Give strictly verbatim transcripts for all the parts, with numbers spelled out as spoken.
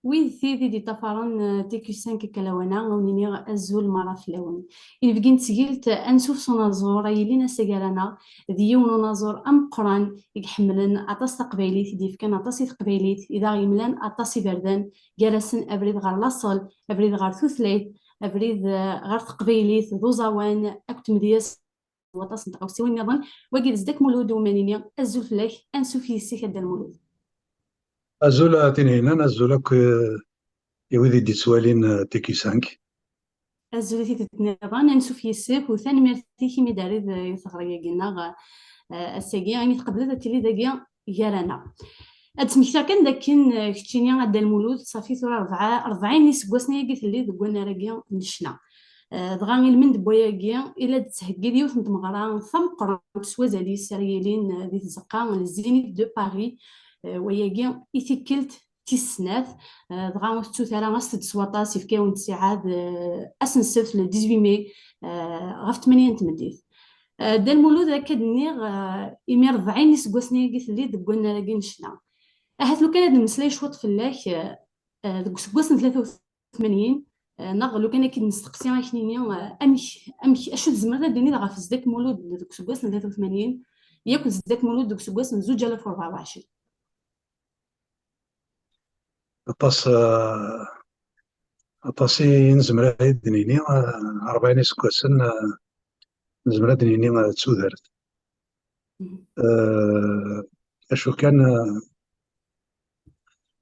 Wid tid i d-iṭṭafaren, eh, T Q cinq akka lawan-a, a wen-iniɣ azul merra fell-awen. Inebgi n tesgilt, ansuf s unaẓur, ay ilin ass-a gar-aneɣ, d yiwen unaẓur ameqqran i iḥemmlen aṭas taqbaylit, i d-yefkan aṭas i teqbaylit, i d aɣ-yemlan aṭas iberdan, gar-asen abrid ɣer laṣel, abrid ɣer tutlayt, abrid, eh, ɣer teqbaylit d uẓawan akked tmedyazt, waṭas n tɣawsiwin nniḍen. Wagi d Zedek Mulud, umanini, azul fell-ak, ansuf yis-k a Dda Lmulud. Azul a Tinhinan, azul akk, eh, i wid i d-ittwalin, eh, T Q cinq. Azul i tidet nniḍen, ansuf yis-k, u tanemmirt-ik imi d-terrid, eh, i teɣri-agi-nneɣ, eh, ass-agi, imi tqebleḍ ad tiliḍ dagi gar-aneɣ. Ad d-smektiɣ kan dakken, eh, keččini a Dda Lmulud, ṣafi tura rebɛa, rebɛin n yiseggasen ayagi telliḍ deg wannar-agi n ccna. Eh, dɣa ilmend n wayagi, i la d-tettheggiḍ yiwet n tmeɣra tameqqrant s wazal-is ara yilin, eh, di tzeqqa n Zénith de Paris, eh, wayagi i tikkelt tis snat, eh, dɣa ur tettut ara aset-d s waṭas, yefka-yawen-d ttiɛad, eh, ass n ssebt le dix-huit mai, eh, ɣef tmanya n tmeddit. Eh, Dda Lmulud, akka d-nniɣ, eh, imi rebɛin iseggasen-agi telliḍ deg wannar-agi n ccna. Ahat lukan ad nemmeslay cwiṭ fell-ak, eh, eh, deg useggas n tlata u tmanyin, eh, neɣ lukan ad k-id-nesteqsi, ad k-nini, eh, amek, amek, acu tzemreḍ ad d-tiniḍ ɣef Zedek Mulud deg useggas n tlata u tmanyin, yakk d Zedek Mulud deg useggas n zuǧ alaf u rebɛa u ɛecrin? Aṭas, eh, aṭas i nezmer ad d-nini, eh, rebɛin iseggasen, eh, nezmer ad d-nini, eh, d tudert. Mhm. Eh, acu kan, eh,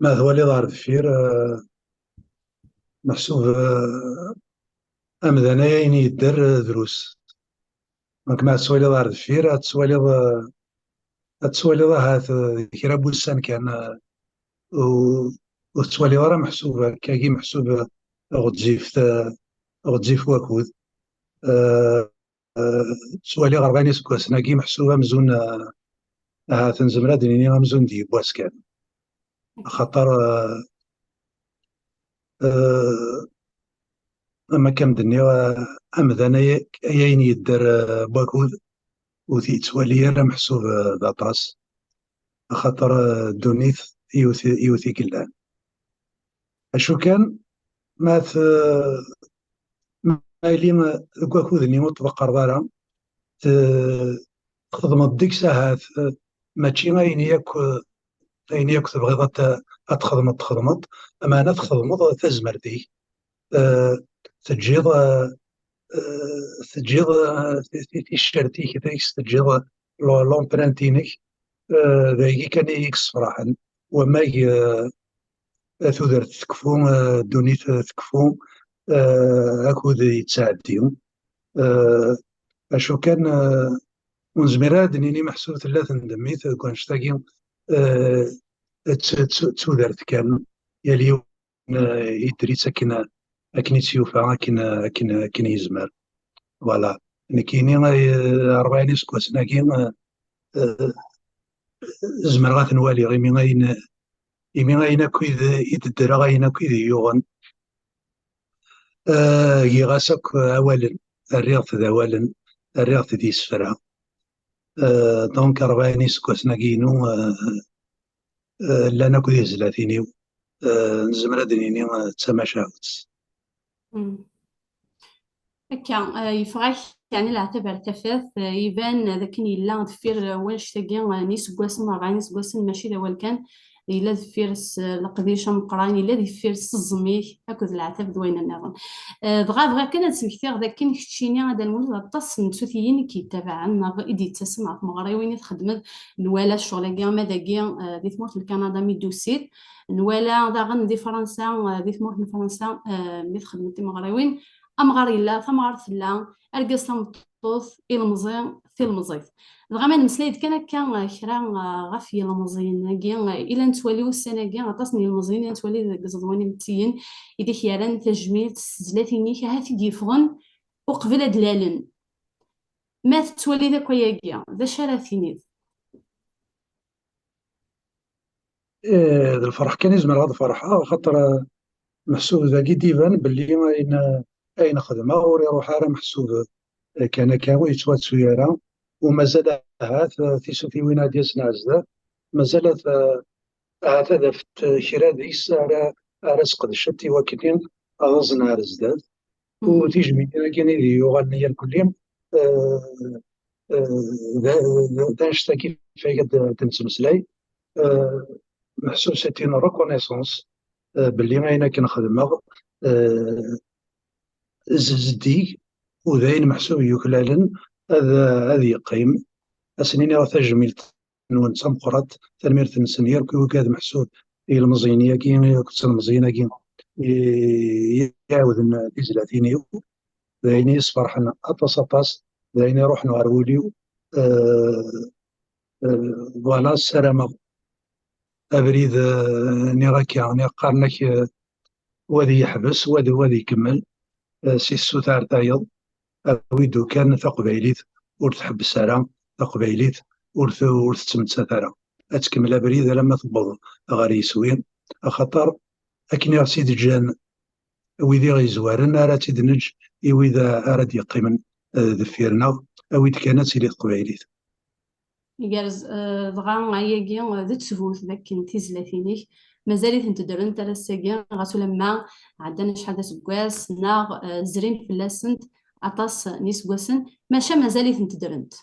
ma twaliḍ ɣer deffir, eh, meḥsub, eh, amdan ay ayen yedder, eh, drus. Donc, ma tettwaliḍ ɣer deffir, ad tettwaliḍ, eh, ad tettwaliḍ ahat, eh, kra n wussan kan, eh, u-, ur tettwaliḍ ara meḥsub akkagi, meḥsub, eh, ɣezzifet, eh, ɣezzif wakud. Eh, eh, ttwaliɣ rebɛin iseggasen-agi meḥsub amzun, eh, ahat nezmer ad d-nini amzun d yiwwas kan. Axaṭer, eh, eh, am akka m-d-nniɣ, eh, amdan ay, ay ayen yedder, eh, n wakud, ur t-yettwali ara meḥsub, eh, d aṭas, axaṭer, eh, ddunit yiwet, yiwet i yellan. Acu kan, ma t-, ma yili, eh, deg wakud-nni ur tḍeqqreḍ ara, t-, txedmeḍ deg-s ahat, eh, mačči ayen yakk, eh, ayen yakk tebɣiḍ ad t-, ad txedmeḍ, txedmeḍ, meɛna txedmeḍ tazmert-ik, eh, teǧǧiḍ, eh, eh, teǧǧiḍ, eh, ti-, ti-, ticcert-ik deg-s, teǧǧiḍ l-, l'empreinte-inek, eh, d ayagi kan i yessefraḥen. Wamag, eh, tudert tekfu, eh, ddunit, eh, tekfu, eh, akud yettɛeddi. Eh, acu kan, eh, ur nezmir ara ad d-nini meḥsub tella tendem-it deg wanect-agi, eh, d t-, d t-, d tudert kan, yal yiwen, eh, yedder-itt akken, akken i tt-yufa, akken, akken, akken yezmer. Voilà. Nekkini, eh, rebɛin iseggasen-agi, eh, eh, zemreɣ ad ten-waliɣ, imi ayen, imi ayen akk i d, i d-ddreɣ, ayen akk i d-iyi-yuɣen, eh, giɣ-as akk awalen, rriɣ-t d awalen, rriɣ-t d isefra. Eh, donc, rebɛin iseggasen-agi-inu, eh, eh, llan akk di tezlatin-iw. Eh, nezmer ad d-nini, eh, d tamacahut. Mm. Akka, eh, yeffeɣ-ak, yeɛni, leɛtab ar tafat, eh, iban d akken yella deffir, eh, wannect-agi, eh, n yiseggasen, rebɛin iseggasen, mačči d awal kan, yella deffir-s, eh, leqdic ameqqran, yella deffir-s zzem-ik akked leɛtab d wayen nniḍen. Eh, dɣa bɣiɣ kan ad smektiɣ d akken keččini, a Dda Lmulud, aṭas n tsutiyin i k-yettabaɛen neɣ i d-yettasen ɣer tmeɣriwin i txeddmeḍ, nwala ccɣel-agi ama dagi, eh, di tmurt n Kanada mi d-tusiḍ, nwala daɣen di Fransa, eh, di tmurt n Fransa, eh, mi txeddmeḍ timeɣriwin, amɣar yella, tamɣart tella, argaz tameṭṭut, ilemẓi tilemẓit. Dɣa ma nemmeslay-d kan akka, eh, kra, eh, ɣef yilmeẓyen-agi, eh, i la nettwali ussan-agi, aṭas n yilmeẓyen i la nettwali deg iẓeḍwan imettiyen, i d ak-yerran tajmilt s tezlatin-ik, ahat i d-yeffɣen uqbel ad d-lalen. Ma tettwaliḍ akk ayagi, d acu ara tiniḍ? Eh, d lferḥ kan i zemreɣ ad ferḥeɣ, axaṭer, eh, meḥsub dagi d-iban belli ayen, ayen xedmeɣ ur iruḥ ara meḥsub, eh, kan akka, ur yettwattu ara, u mazal ahat, eh, tisutiwin ad d-yasen ar zdat, mazal ad, eh, ahat ad afent kra deg-s ara, ara sqedcent i wakken ad aẓen ar zdat. U tijmilin-agi i d-yuɣalen irkelli, eh, eh, d, d, d annect-agi ɣef ay ad d-nettmeslay. Eh, meḥsub c'est une reconnaissance, eh, belli ayen akken xedmeɣ, eh, z-, zeddig, u d ayen meḥsub yuklalen ad, ad yeqqim. Ad sen-iniɣ tajmilt-nwen d tameqqrant, tanemmirt-nsen yakk i wigad meḥsub ilmeẓyen-agi akked tlemẓyin-agi i, i iɛawden tizlatin-iw. D ayen i yi-sferḥen aṭas, aṭas, d ayen iruḥen ɣer wul-iw. Eh, eh, voilà, ssarameɣ abrid, eh, niɣ akka, niɣ qqaren-ak, eh, wa ad yeḥbes, wa ad, wa ad ikemmel, eh, si tsuta ar tayeḍ, awi-d ukan taqbaylit ur tḥebbes ara, taqbaylit ur t-, ur tettmettat ara. Ad tkemmel abrid alamma tewweḍ ɣer yiswi, axaṭer akken i ɣ-tt-id-ǧǧan wid i ɣ-yezwaren, ara tt-id-neǧǧ i wid ara d-yeqqimen, eh, deffir-nneɣ, awi-d kan ad tili teqbaylit. Igerrez, eh, dɣa ayagi, eh, d ttbut d akken tizlatin-ik mazal-itent ddrent ar ass-agi, ɣas ulamma ɛeddan acḥal d aseggas, neɣ, eh, zrin fell-asent aṭas n yiseggasen, maca mazal-itent ddrent.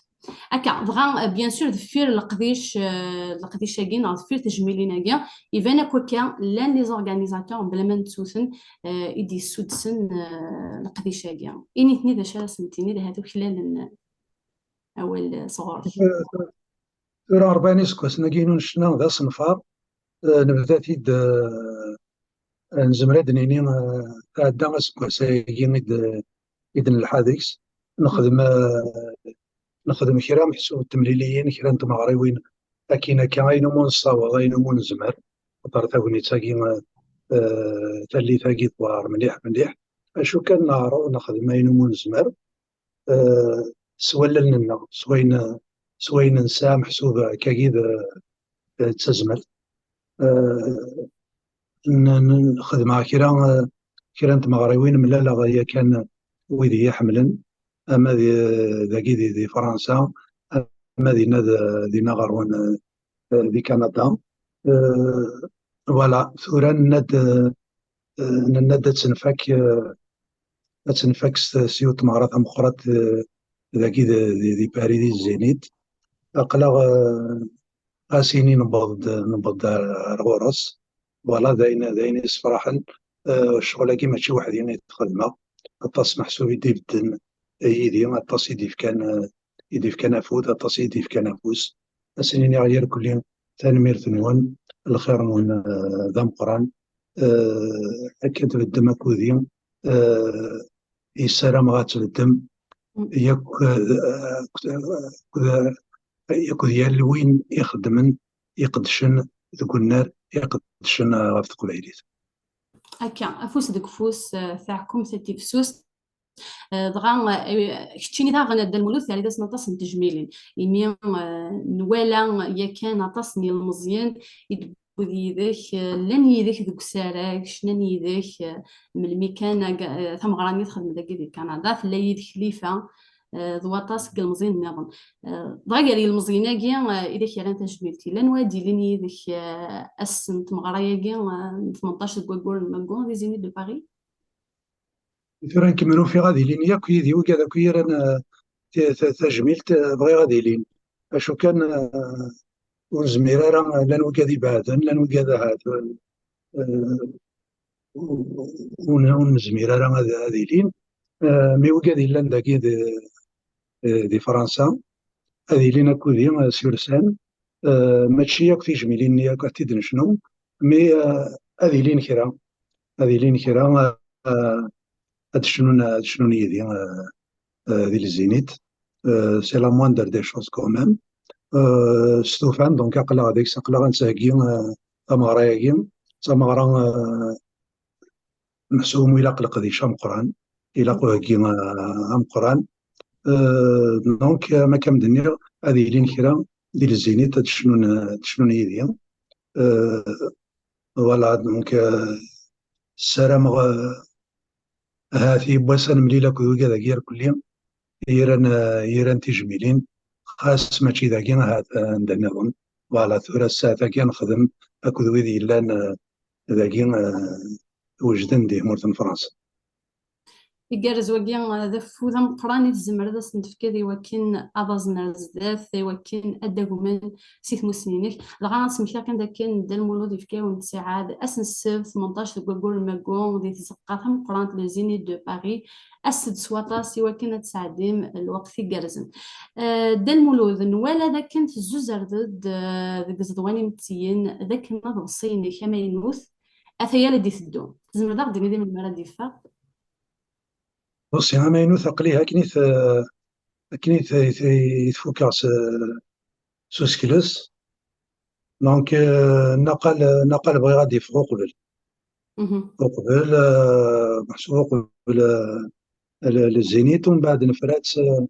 Akka, dɣa, eh, bien sûr, deffir leqdic, eh, leqdic-agi, neɣ deffir tejmilin-agi, iban akk akka llan les organisateurs, bla ma nettuten, eh, i d-yessudsen, eh, leqdic-agi. Init-nni d acu ara sen-tiniḍ, ahat uklalen awal, eh, sɣur-k. Tura rebɛin iseggasen-agi inu n ccna d asenfar, eh, nebda-t-id, eh, nezmer ad d-nini, eh, tɛedda aseggas-agi i d-, i d-nelḥa deg-s. Nexdem, eh, nexdem kra meḥsub n temliliyin, kra n tmeɣriwin, akin akka, ayen umi nessaweḍ, ayen umi nezmer. Xaṭer tagnit-agi, eh, eh, tallit-agi tewɛer mliḥ, mliḥ. Acu kan neɛreḍ nexdem ayen umi nezmer, eh, s wallalen-nneɣ, s wayen, s wayen nesɛa meḥsub akkagi d, d tazmert. Eh, n-, n-, xedmeɣ kra, eh, kra n tmeɣriwin, mlaleɣ yakan wid i yi-ḥemmlen, ama di, dagi di, di Fransa, ama dinna d-, dinna ɣer wen-, eh, di Kanada. Eh, voilà, tura nenna-d, eh, nenna-d ad tenfak, eh, ad tenfak s, s yiwet tmeɣra tameqqrant, eh, dagi di, di, di Paris, di Zénith. Aql-aɣ, eh, ɣas ini newweḍ-d, newweḍ-d ar, ar ɣur-s. Voilà, d ayen, d ayen yessefraḥen. Eh, ccɣel-agi mačči weḥd-i i t-xedmeɣ. Aṭas meḥsub i d-ibedden yid-i, aṭas i d-ifkan, eh, i d-ifkan afud, aṭas i d-ifkan afus. Ad sen-iniɣ irkelli tanemmirt-nwen, lxir-nwen, eh, d ameqqran. Eh, akken tbeddem akked-i, eh, yessarameɣ ad tbeddem yakk, eh, akked, akked, akked yal win ixeddmen, iqeddcen deg unnar, iqeddcen, eh, ɣef teqbaylit. Akka, afus deg ufus, eh, taɛkumt a tifsust. Eh, dɣa, eh, keččini daɣen a Dda Lmulud, terriḍ-asen aṭas n tejmilin. Imi, eh, nwala yakan aṭas n yilmeẓyen i d-tewwiḍ yid-k, eh, llan yid-k deg usarag, cnan yid-k, eh, melmi kan aga-, eh, tameɣra-nni txedmeḍ dagi di Kanada, tella yid-k Lifa, eh, d waṭas n yilmeẓyen nniḍen. Eh, dɣa gar yilmeẓyen-agi, eh, i d ak-yerran tajmilt, llan wid d-ilin yid-k, eh, ass n tmeɣra-agi, eh, n tmenṭac deg waggur n Maggu, di Zénith de Paris? Tura nekk ma ufiɣ ad ilin yakk yid-i wigad akk i yerran, eh, ti-, ta-, tajmilt, eh, bɣiɣ ad ilin. Acu kan, eh, ur nezmir ara, llan wigad ibeɛden, llan wigad ahat, eh, ur, ur, ur nezmir ara ad, ad ilin. Eh, mi wigad yellan dagi di, eh, di Fransa, ad ilin akked-i, eh, sur scène. Eh, mačči akk tijmilin-nni akk ad t-id-necnu, mi, eh, ad ilin kra, ad ilin kra, eh, ad cnun, ad cnun yid-i, eh, eh, di Lzinit. Eh, c'est la moindre des choses quand même. Eh, stufan, donc aql-aɣ deg-s, aql-aɣ ad nettheggi, eh, tameɣra-agi, d tameɣra, eh, meḥsub ilaq leqdic ameqqran, ilaq uheggi, eh, ameqqran. Eh, donc, eh, ma kan d-nniɣ, ad ilin kra di Lzinit ad cnun, ad cnun yid-i. Eh, voilà, donc, eh, ssarameɣ, eh, ahat yiwwas ad nemlil akked wigad-agi irkelli, i iran, eh, i iran tijmilin, xas mačči dagi, ahat, eh, anda nniḍen. Voilà, tura ssaɛt-agi ad nexdem akked wid yellan, eh, dagi, eh, wejden di tmurt n Fransa. Igerrez wagi, eh, d afud ameqqran i tzemreḍ ad sen-tefkeḍ i wakken ad aẓen ar zdat, i wakken ad d-agmen si tmussni-inek. Dɣa ad smektiɣ kan dakken Dda Lmulud yefka-awen-d ttiɛad ass n ssebt tmenṭac deg waggur n Maggu di tzeqqa tameqqrant, le Zénith de Paris, ass-d s waṭas i wakken ad tesɛeddim lweqt igerrzen. Eh, Dda Lmulud, nwala dakken tezzuzreḍ-d, eh, deg iẓeḍwan imettiyen, dakken aḍebsi-inek amaynut ataya la d-iteddu. Tzemreḍ ad aɣ-d-tiniḍ i melmi ara d-yeffeɣ? Aḍebsi amaynut, aql-i akken i t-, akken i t-, i t-, i t-fukeɣ s, s usekles. Donc, euh, naqal, naqal bɣiɣ ad d-yeffeɣ uqbel. Mhm. Uqbel, euh, meḥsub uqbel, euh, le, le Zénith, umbeɛd nefra-tt, euh,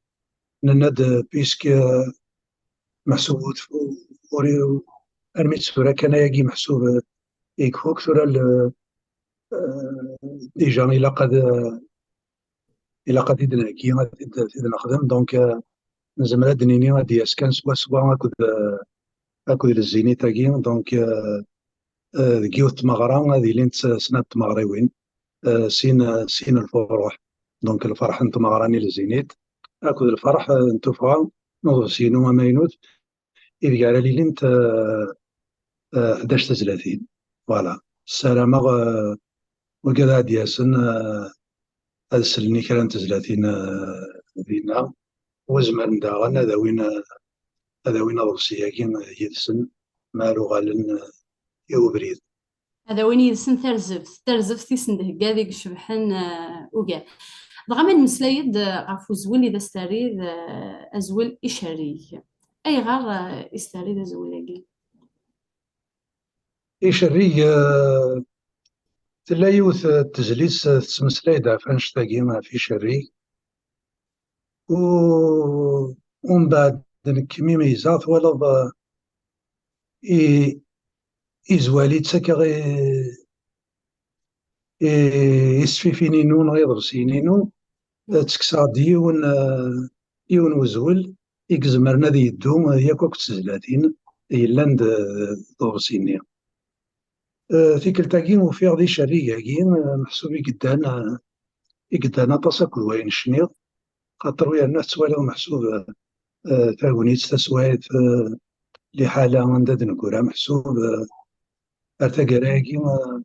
nenna-d, euh, puisque, euh, meḥsub ur tf-, ur, armi d tura kan ayagi meḥsub, euh, yekfuk, tura le, euh, déjà ilaq ad, euh, ilaq ad t-id-nheggi, ad t-id, ad t-id-nexdem. Donc, euh, nezmer ad d-nini ad d-yas kan swaswa akked, euh, akked le Zénith-agi. Donc, euh, euh, deg yiwet tmeɣra ad ilint s-, snat tmeɣriwin, euh, sin, euh, sin lfuruḥ. Donc, lferḥ n tmeɣra-nni le Zénith akked lferḥ, euh, n tuffɣa n uḍebsi-inu amaynut, ideg ara lilint, euh, euh, ḥdac tezlatin. Voilà. Ssarameɣ, euh, wigad ad d-yasen, euh, ad slen i kra n tezlatin, euh, dinna, u zemren daɣen ad awin, euh, ad awin aḍebsi-agi, euh, yid-sen, mi ara uɣalen, euh, i ubrid. Ad awin yid-sen tarzeft, tarzeft i sen-d-hegga deg cebḥen, eh, ugar. Dɣa ma nmeslay-d, eh, ɣef uzwel i d as-terriḍ, eh, azwel Icerrig. Ayɣer, eh, i s-terriḍ azwel-agi? Icerrig, eh, tella yiwet, eh, tezlit, eh, tettmeslay-d ɣef annect-agi, ɣef Icerrig. U, umbeɛd nekk mi meyyzeɣ, twalaḍ, eh, i, izwal i ttakeɣ i, i, i tesfifin-inu neɣ iḍebsiyen-inu, eh, ttekkseɣ-d yiwen, eh, yiwen uzwel i izemren ad yeddu, eh, yakk akked tezlatin yellan d, d uḍebsi-nni. Eh, tikkelt-agi ufiɣ di Icerrig-agi, eh, meḥsub i yeddan, eh, i yeddan aṭas akked wayen cniɣ, xaṭer wi yerna tettwaliḍ meḥsub, eh, eh, tagnit, taswayt, eh, liḥala anda d-neggra meḥsub, eh, ar taggara-agi, eh,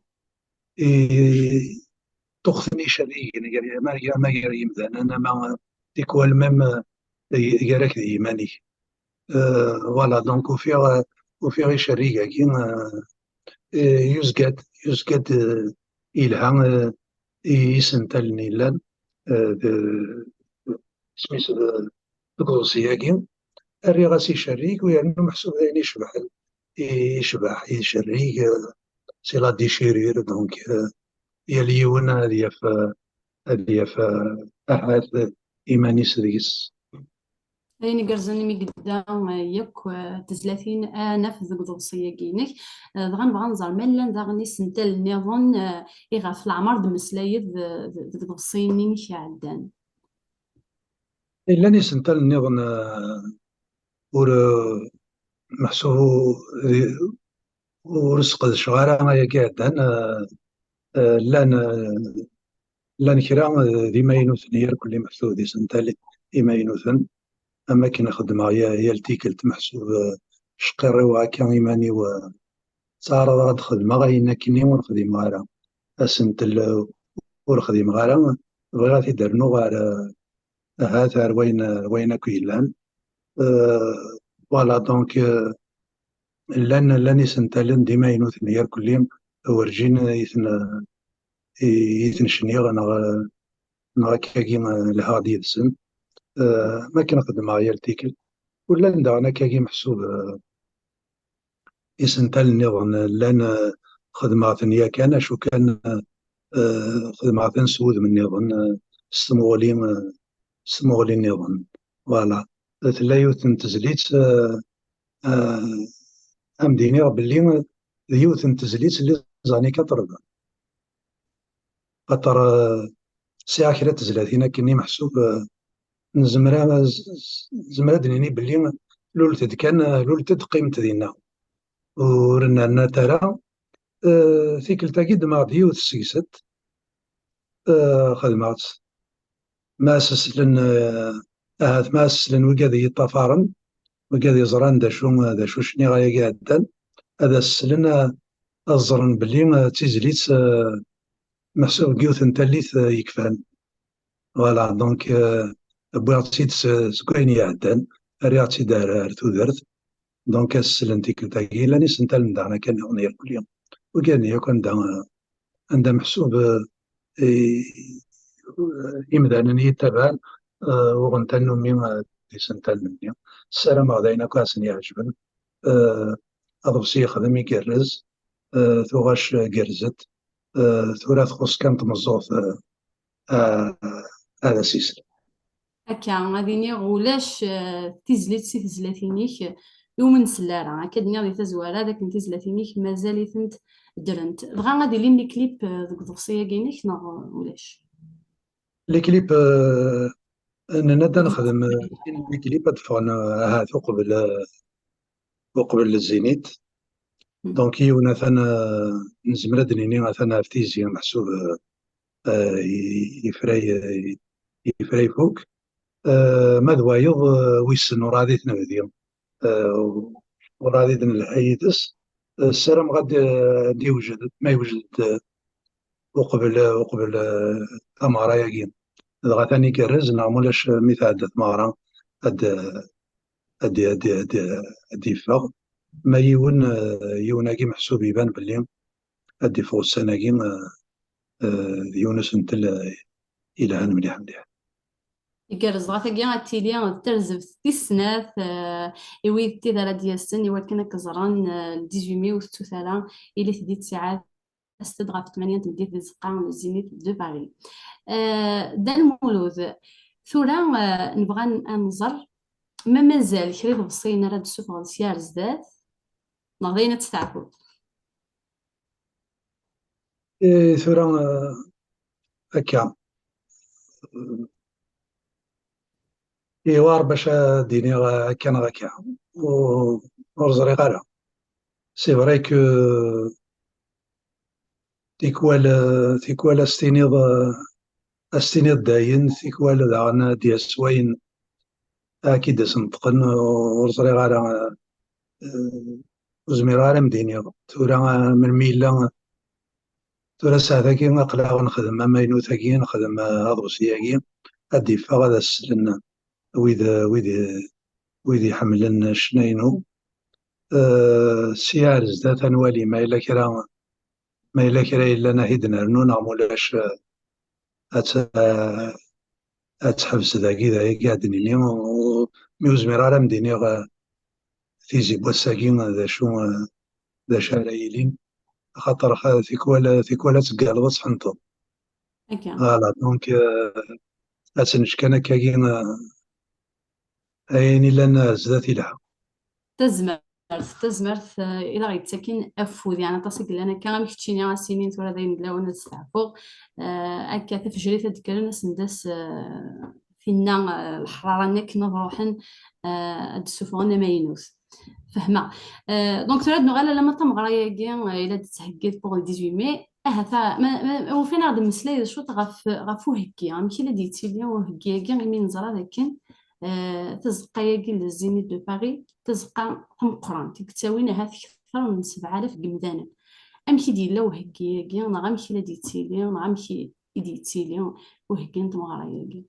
i ṭuqten Icerrigen gar, ma gar, ma gar yimdanen, ama tikwal même, eh, gar-ak d yiman-ik. Euh, voilà, donc ufiɣ, ufiɣ Icerrig-agi, euh, eh, yuzga-d, yuzga-d, eh, yelha, eh, i yisental-nni yellan, eh, d, isem-is d, deg uḍebsi-agi. Rriɣ-as Icerrig, u yernu meḥsub d ayen icebḥen, i, icbeḥ, Icerrig, eh, c'est la déchirure, donc, eh, yal yiwen ad yaf, eh, ad yaf, eh, ahat iman-is deg-s. Ayen igerrzen imi yedda, eh, yakk, eh, tezlatin ad naf deg uḍebsi-agi-inek. Eh, dɣa nebɣa ad nẓer ma llan daɣen isental nniḍen, eh, i ɣef leɛmer d-mmeslay-d, eh, deg uḍebsi-nni-inek iɛeddan. Llan isental nniḍen, eh, ur, eh, meḥsub ur, ur sqedceɣ ara ayagi iɛeddan, eh, eh, llan, eh, llan kra, eh, d imaynuten, irkelli meḥsub d isental imaynuten, am akken xeddmeɣ ya-, yal tikkelt, meḥsub, eh, cqirriweɣ akka iman-iw, eh, ttɛaraḍeɣ ad xedmeɣ ayen akkenni ur xdimeɣ ara. Asentel, eh, ur xdimeɣ ara, bɣiɣ ad t-id-rnuɣ ar, eh, ahat ar wayen, ar wayen akk yellan. Euh, voilà, donc, euh, llan, llan isentalen d imaynuten irkelli, werǧin i ten, i, i ten-cniɣ, neɣ, neɣ akkagi, euh, lhaɣ-d yid-sen. Euh, ma akken xeddmeɣ yal tikkelt. U llan daɣen akkagi meḥsub, euh, isental nniḍen llan, euh, xedmeɣ-ten yakan, acu kan, euh, xedmeɣ-ten s wudem nniḍen, euh, s tmuɣli, euh, s tmuɣli nniḍen. Voilà. Tella yiwet n tezlit, euh, euh, ad m-d-iniɣ belli d yiwet n tezlit n les années quatre-vingts. Xaṭer, euh, sɛiɣ kra n tezlatin akken i meḥsub, euh, nezmer a, z-, z-, nezmer ad d-nini belli lulent-d kan, lulent-d, qqiment dinna. Ur rnant ara, Eh, tikkelt-agi ddmeɣ-d yiwet seg-sent, eh, xedmeɣ-tt. Ma as-slen, eh, ahat ma as-slen wigad i yi-ṭṭafaren, wigad yeẓran d acu, d acu cniɣ ayagi iɛeddan, ad as-slen, eh, ad ẓren belli, eh, d tizlit, eh, meḥsub deg yiwet n tallit, eh, yekfan. Voilà, donc, euh, wwiɣ-tt-id s-, seg wayen iɛeddan, rriɣ-tt-id ar, ar tudert. Donc, ad slen tikkelt-agi, llan isentalen daɣen akka nniḍen irkelli. Wigad-nni akk anda, anda meḥsub, euh, i, imdanen i yi-ttabaɛen, euh, uɣen tannumi, euh, d isentalen-nni. Ssarameɣ d ayen akk ad sen-iɛejben. Euh, aḍebsi yexdem igerrez, euh, tuɣac, euh, gerrzet. Euh, tura txuṣ kan tmeẓẓuɣt, euh, ah, ad as-isel. Akka, ad iniɣ ulac, eh, tizlit si tezlatin-ik, eh, i umi nsell ara. Akka d-nniɣ di tazwara, d akken tizlatin-ik mazal-itent ddrent. Dɣa ad ilin les clips, eh, deg uḍebsi-agi-inek, neɣ, eh, ulac? Les clips, eh, nenna-d ad nexdem, eh, sin n les clips ad d-ffɣen, eh, ahat uqbel, eh, uqbel Zzénith. Mm. Donc, yiwen atan, eh, nezmer ad d-nini atan ɣef tizi, meḥsub, eh, eh, i-, ifra, i-, ifra ifuk. Eh, ma d wayeḍ, eh, wissen, ur ɛad i t-nebdi. Eh, ur ɛad i d-nelḥa yid-s. Eh, ssarameɣ ad d-, ad d-iwjed, ma yewjed-d, eh, uqbel, uqbel, eh, tameɣra-agi. Dɣa tani igerrez, neɣ mulac, eh, mi tɛedda tmeɣra, ad d-, ad d-, ad d-, ad d-, ad d-yeffeɣ. Ma yiwen, eh, yiwen-agi meḥsub iban belli ad d-iffeɣ ussan-agi, eh, eh, d yiwen usentel, eh, yelhan mliḥ, mliḥ. Igerrez, dɣa tagi ad tili d tarzebt tis snat, eh, i wid tid ara d-yasen, i wakken ad k-ẓren, eh, le dix-huit mai ur tettut ara, ilit di ttiɛad, aset-d ɣef tmanya n tmeddit di tzeqqa n Zzénith de Paris. Eh, Dda Lmulud, tura, eh, nebɣa ad nẓer ma mazal kra iḍebsiyen ara d-tessufɣeḍ sya ar zdat, neɣ d ayen ad testeɛfuḍ? Eh, tura, eh, akka. Iwar bac ad d-iniɣ akka neɣ akka. U-, ur ẓriɣ ara. C'est vrai que tikwal, tikwal ad s-tiniḍ, ad s-tiniḍ dayen, tikwal daɣen ad d-yas wayen ad k-id-isneṭqen, ur ẓriɣ ara, eh, ur zmireɣ ara m-d-iniɣ. Tura, eh, melmi yella, tura ssaɛt-agi aql-aɣ nexdem amaynut-agi, nexdem, eh, aḍebsi-agi, ad d-iffeɣ ad as-slen wid, wid, wid iḥemmlen ccna-inu. Eh, sya ar zdat ad nwali ma yella kra, ma yella kra yellan ad t-id-nernu, neɣ mulac, eh, ad tt-, eh, ad teḥbes dagi, d ayagi ad d-nini. U-, mi ur zmireɣ ara m-d-iniɣ, eh, tizi n wass-agi, eh, d acu, eh, d acu ara yilin, axaṭer xa-, tikwal, tikwal ad teggaleḍ ad tḥenteḍ. Akka. Voilà, donc, eh, ad tt-neǧǧ kan akkagi, eh, ayen illan ar zdat ilha. Tazmert, tazmert, eh, i d aɣ-yettakin afud, yeɛni aṭas i yellan akka, am keččini a s-inin tura d ayen d lawan ad steɛfuɣ. Eh, akka tafejrit ad d-kkren, asen-d-as, eh, tinna, eh, leḥrara-nni akken ad ruḥen, eh, ad d-ssufɣen amaynut. Fehmeɣ. Eh, donc tura ad nuɣal alamma d tameɣra-agi, eh, i la d-tettheggiḍ pour le dix-huit mai. Ahat, ah, ma, ma, ma ufin aɣ-d mmeslay d cwiṭ ɣef, ɣef uheggi, amek i la d-yettili uheggi-agi, imi neẓra d akken, eh, tazeqqa-agi n Zzénith de Paris, tazeqqa tameqqrant, i yettawin ahat kter n sebɛa alaf n yimdanen. Amek i d-yella uheggi-agi, neɣ amek i la d-yettili, neɣ amek i, i d-yettili uheggi n tmeɣra-agi?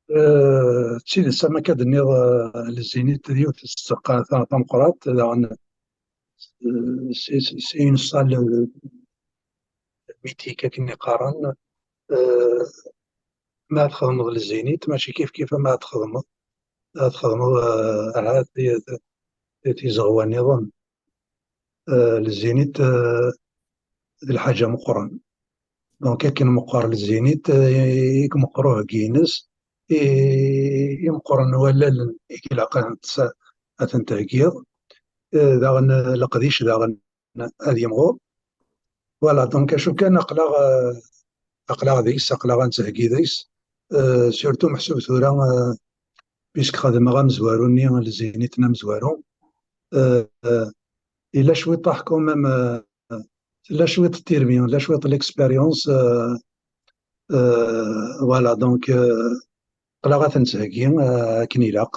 Eh, d tidet, am akka d-tenniḍ, eh, Zzénith d yiwet n tzeqqa ta-, tameqqrant, daɣen, eh, c'est, c'est, c'est une salle, eh, mythique akken i qqaren. Eh, ma ad txedmeḍ Zzénith, mačči kif kif ma ad txedmeḍ, ad txedmeḍ, eh, ahat ti-, ti-, tizeɣwa nniḍen. Eh, Zzénith, eh, d lḥaǧa meqqren. Donc, akken meqqer Zzénith, eh, i meqqer uheggi-ines, i, i meqqren wallalen i ilaq ad ten-, ad ten-theggiḍ. Eh, daɣen, eh, leqdic daɣen ad yimɣur. Voilà, donc acu kan aql-aɣ, eh, aql-aɣ deg-s, aql-aɣ ad nettheggi deg-s. Eh, surtout meḥsub tura, eh, puisque xedmeɣ amezwaru-nni, Zzénith n amezwaru. Eh, eh, il a cwiṭ quand même, euh, tella cwiṭ tirmi, tella cwiṭ l'expérience, euh, euh, voilà, donc, euh, aql-aɣ ad ten-theggi, euh, akken ilaq.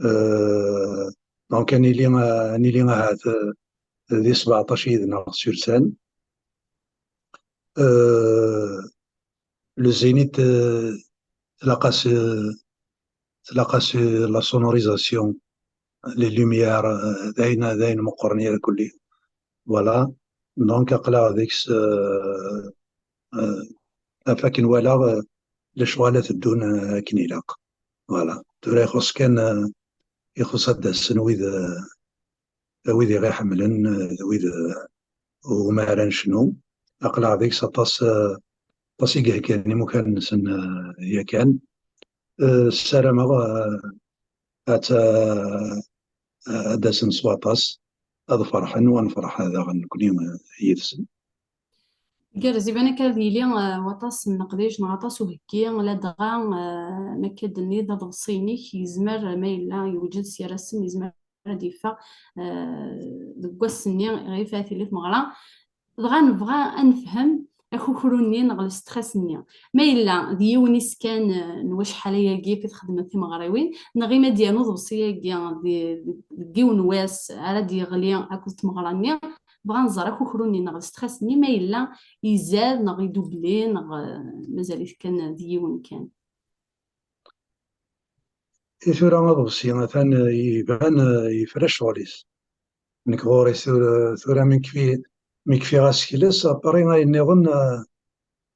Euh, donc, ad nili, euh, ad nili ahat, euh, di sbeɛṭac yid-neɣ sur scène. Euh, le Zénith, euh, tlaq-as, euh, tlaq-as, euh, la sonorisation, les lumières, euh, d ayen, d ayen meqqren irkelli. Voilà. Donc, aql-aɣ deg-s, euh, euh, af akken walaɣ, euh, lecɣal ad teddun, euh, akken ilaq. Voilà. Tura ixuṣ kan, euh, ixuṣ ad d-asen wid, euh, wid i ɣ-iḥemmlen, euh, d wid, euh, umi ara necnu. Aql-aɣ deg-s aṭas, euh, aṭas i iheggan imukan-nsen, euh, yakan. Euh, ssarameɣ, euh, ad, ad d-asen s waṭas, ad ferḥen, u ad nefreḥ daɣen nekni, eh, yid-sen. Gerrez, iban akka ad yili, eh, waṭas n leqdic neɣ aṭas uheggi, ladɣa, eh, ma akka d-tenniḍ aḍebsi-inek yezmer, ma yella yewjed s gar-asen, yezmer ad d-yeffeɣ, eh, deg wass-nni ɣef ara tili tmeɣra. Dɣa nebɣa ad nefhem akukru-nni neɣ le stress-nni. Ma yella d yiwen iskan, eh, n wacḥal ayagi i txeddmeḍ timeɣriwin, neɣ ima d-yernu uḍebsi-agi di, di, deg yiwen wass ara d-yeɣli akked tmeɣra-nni, bɣa nẓer akukru-nni neɣ le stress-nni ma yella izad neɣ idubli neɣ, eh, mazal-it kan d yiwen kan. I tura aḍebsi atan, eh, iban, eh, yefra ccɣel-is. Nekk ɣur-i tura, tura mi kfi-, mi kfiɣ asekles, après ayen nniḍen, eh,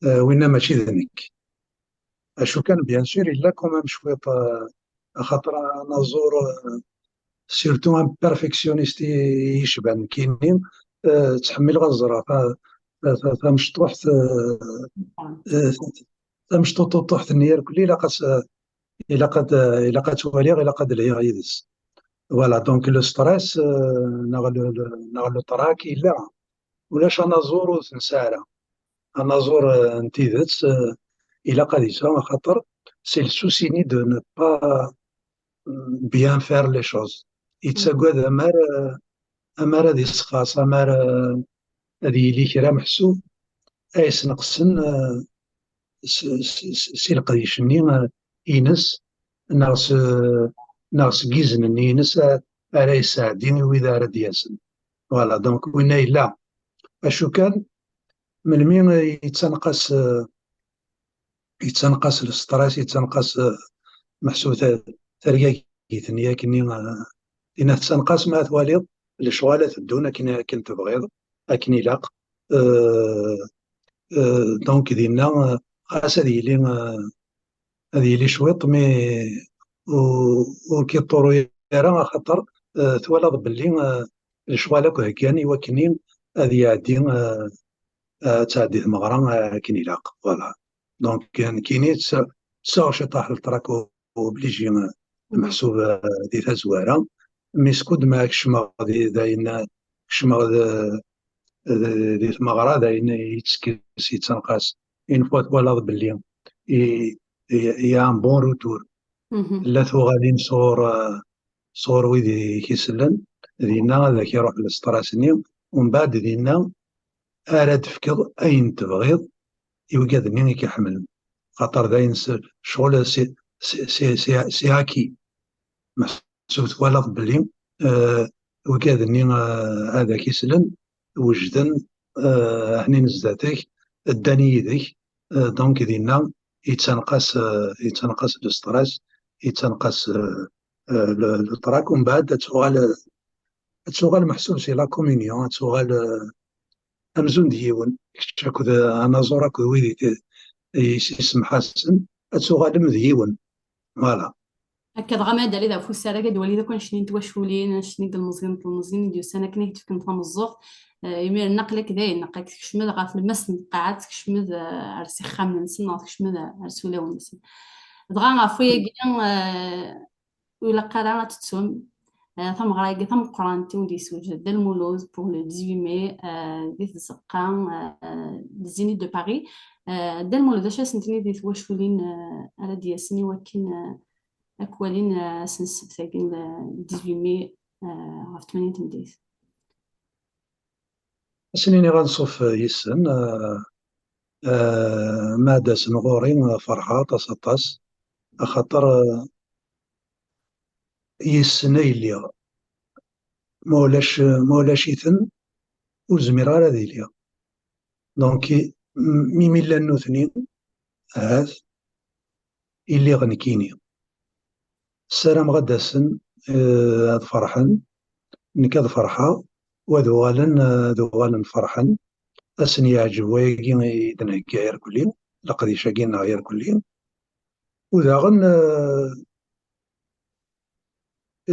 eh, winna mačči d nekk. Acu kan, bien sûr, yella quand même cwiṭ, eh, axaṭer anaẓur, eh, surtout un perfectionniste i, i yecban nekkini, eh, ttḥemmileɣ ad ẓreɣ ta-, ta-, ta-, tamecṭuḥt, eh, eh, tamecṭuṭuṭuḥt-nni irkelli ilaq ad s-, ilaq ad, ilaq ad twaliɣ, ilaq ad lhiɣ yid-s. Voilà, donc le stress, euh, neɣ le, le, neɣ le trac yella. Ulac anaẓur ur t-nesɛi ara. Anaẓur, euh, n tidet, euh, ilaq ad yesɛu, axaṭer c'est le souci-nni de ne pas, euh, bien faire les choses. Yettagad amar, euh, amar ad isxaṣ, amar, euh, ad yili kra meḥsub, ay sneqsen, eh, s, s, s, si leqdic-nni, eh, ines, neɣ s, neɣ seg izen-nni ines, eh, ara yesɛeddi i wid ara d-yasen. Voilà, donc winna yella. Acu kan, melmi, eh, yettanqas, eh, yettanqas le stress, yettanqas, eh, meḥsub ta-, tergagit-nni akkenni, eh, dinna tettanqas ma twaliḍ lecɣal ad teddun akken, akken tebɣiḍ, akken ilaq. Eh, eh, donc dinna, eh, xas ad yili, eh, ad yili cwiṭ, mais ur, ur k-iṭṭuru ara, axaṭer, eh, twalaḍ belli, eh, lecɣal akk heggan i wakken ad iɛeddi, eh, ad tɛeddi tmeɣra, eh, akken ilaq. Voilà. Donc, nekkini tt-, ttaɣ ciṭaḥ le trac obligé, eh, meḥsub, eh, di tazwara. Mi skud ma kecmeɣ di, dayen, kecmeɣ d, d, di tmeɣra, dayen yettekkes, yettenqas. Une fois twalaḍ belli i, i, il y a un bon retour. Tella tuɣalin sɣur, eh, sɣur wid i k-isellen, dinna ad ak-iruḥ le stress-nni, umbeɛd dinna ara d-tefkeḍ ayen tebɣiḍ i wigad-nni i k-iḥemmlen. Xaṭer d ayen s-, ccɣel si, si, si, si, si acquis. Meḥsub twalaḍ belli, eh, wigad-nni, eh, ad ak-islen, wejden, eh, hnin zdat-k, ddan yid-k, eh, donc dinna yettanqas, eh, yettanqas le stress, yettanqas, eh, eh, le, le trac, umbeɛd ad tuɣal, ad tuɣal meḥsub si la communion, ad tuɣal, eh, amzun d yiwen, kečč akked, eh, anaẓur akked wid i t-, i s-, isemḥasen, ad tuɣalem d yiwen. Voilà. Akka dɣa ma ad d-taliḍ ɣef usarag, ad d-twaliḍ akk annect-nni n twaculin, annect-nni n yilmeẓyen n telmeẓyin i d-yusan akken ad k-d-fken tameẓẓuɣt. Eh, imiren aql-ak dayen, aql-ak tkecmeḍ ɣer tlemmast n tqaɛet, tkecmeḍ, eh, ar s ixxamen-nsen, neɣ tkecmeḍ ar s ulawen-nsen. Dɣa ɣef wayagi, eh, ur ilaq ara ad tettum, eh, tameɣra-agi tameqqrant i wen-d-yessewjed Dda Lmulud pour le dix-huit mai, eh, di tzeqqa, eh, le Zénith de Paris. Eh, Dda Lmulud, acu ara sen-tiniḍ i twaculin, eh, ara d-yasen i wakken, eh, ad k-walin, eh, ass n ssebt-agi, le dix-huit mai, eh, ɣef tmanya n tmeddit? Sin-iniɣ anṣuf yis-sen, eh, eh, ma ad-asen ɣur-i, eh, ferḥeɣ aṭas, aṭas, axaṭer, eh, yis-sen ay lliɣ. Ma ulac, ma ulac-iten, ur zmireɣ ara ad iliɣ. Donc, i-, m-, mi mi llan nutni, ahat, iliɣ nekkini. Ssarameɣ ad d-asen, eh, ad ferḥen, nekk ad ferḥeɣ, u ad uɣalen, eh, ad uɣalen ferḥen, ad sen-yeɛǧeb wayagi i d-nhegga irkelli, leqdic-agi-nneɣ irkelli. U daɣen, eh,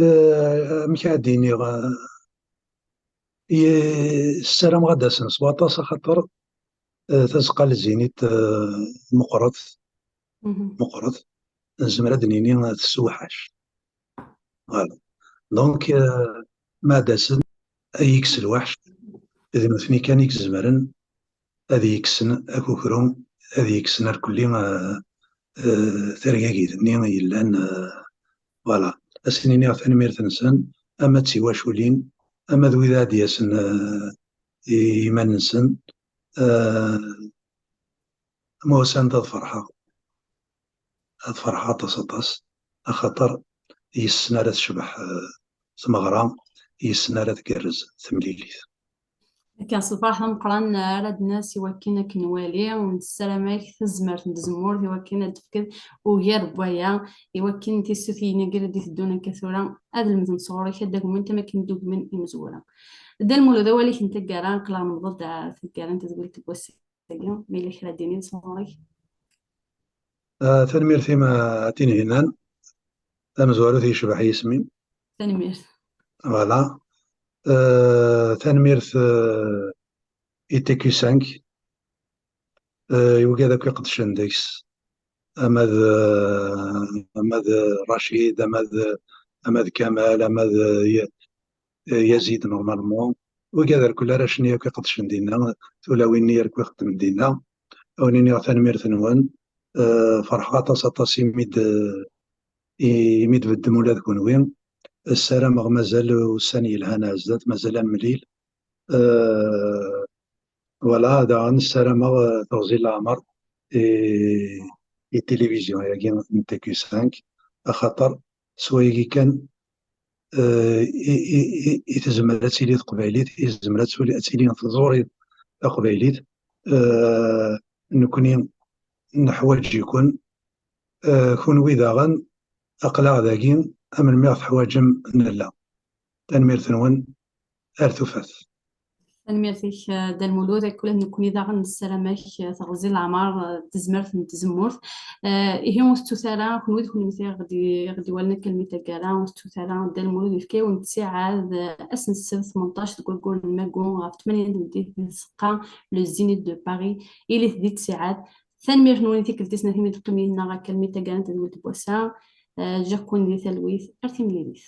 eh, amek ad d-iniɣ, eh, ye-, ssarameɣ ad d-asen s waṭas, axaṭer, eh, tazeqqa n Zzénith, eh, meqqret, meqqret, nezmer ad d-nini, eh, tessewḥac. Voilà. Donc, eh, ma ad d-asen, ad yekkes lweḥc, d nutni kan i izemren ad yekksen akukru, ad yekksen irkelli, eh, eh, tergagit-nni yellan, eh, voilà. Ad sen-iniɣ tanemmirt-nsen, ama d tiwaculin, ama d wid ad d-yasen, eh, i iman-nsen, eh, ma usan-d ad ferḥeɣ. Ad ferḥeɣ aṭas, aṭas, axaṭer yes-sen ara tecbeḥ, eh, tmeɣra, yes-sen ara tgerrez temlilit. Akka, s lferḥ ameqqran ara d-nas i wakken ad k-nwali, u nessaram-ak tazmert n tzemmurt i wakken ad d-tefkeḍ ugar n waya, i wakken tissutin-agi ara d-iteddun akka tura ad lemdent sɣur-k, ad d-agmunt am akken d-ugmen imezwura. Dda Lmulud, awal-ik n taggara, aql-aɣ newweḍ-d ɣer taggara n tedwilt n wass-agi, ma yella kra ad d-tiniḍ sɣur-k? Ah, tanemmirt-im, ah, a Tinhinan. Tamezwarut yecbeḥ yisem-im. Tanemmirt. Voilà. Euh, tanemmirt, euh, i T Q cinq, euh, i wigad akk iqeddcen deg-s. Ama d, euh, ama d Racid, ama d, ama d Kamal, ama d, euh, Ya-, euh, Yazid, normalement. Wigad irkelli, arrac-nni akk iqeddcen dinna, tulawin-nni akk ixeddmen dinna. Ad wen-iniɣ tanemmirt-nwen. Euh, ferḥeɣ aṭas, aṭas imi d-, imi d-beddem ula d kunwi. Ssarameɣ mazal ussan yelhan ar zdat, mazal ad nemlil. Euh, voilà, daɣen ssarameɣ, euh, teɣzi n leɛmer i, i tilivizyu-agi n T Q cinq, axaṭer s wayagi kan, euh, i, i, i, i tezmer ad tili teqbaylit, i tezmer ad tili, ad tili tẓuri taqbaylit. Euh, nekni neḥwaǧ-iken, eh, kunwi daɣen, aql-aɣ dagi, am melmi ɣ-teḥwaǧem nella. Tanemmirt-nwen, ar tufat. Tanemmirt-ik, eh, Dda Lmulud, akk ula d nekkni daɣen nessaram-ak, eh, teɣzi n leɛmer, eh, d tezmert n tzemmurt. Eh, ihi ur tettut ara, kunwi d kunwi i ɣ-d-, i ɣ-d-iwalen akka almi taggara, ur tettut ara, Dda Lmulud yefka-yawen-d ttiɛad, eh, ass n ssebt tmenṭac deg waggur n Magu ɣef tmanya n tmeddit di tzeqqa, le Zénith de Paris, ilit di ttiɛad. Tanemmirt-nwen i tikkelt tis snat imi d-teqqim yid-neɣ akka almi taggara n tedwilt n wass-a. Eh, ǧǧiɣ-ken di talwit, ar timlilit.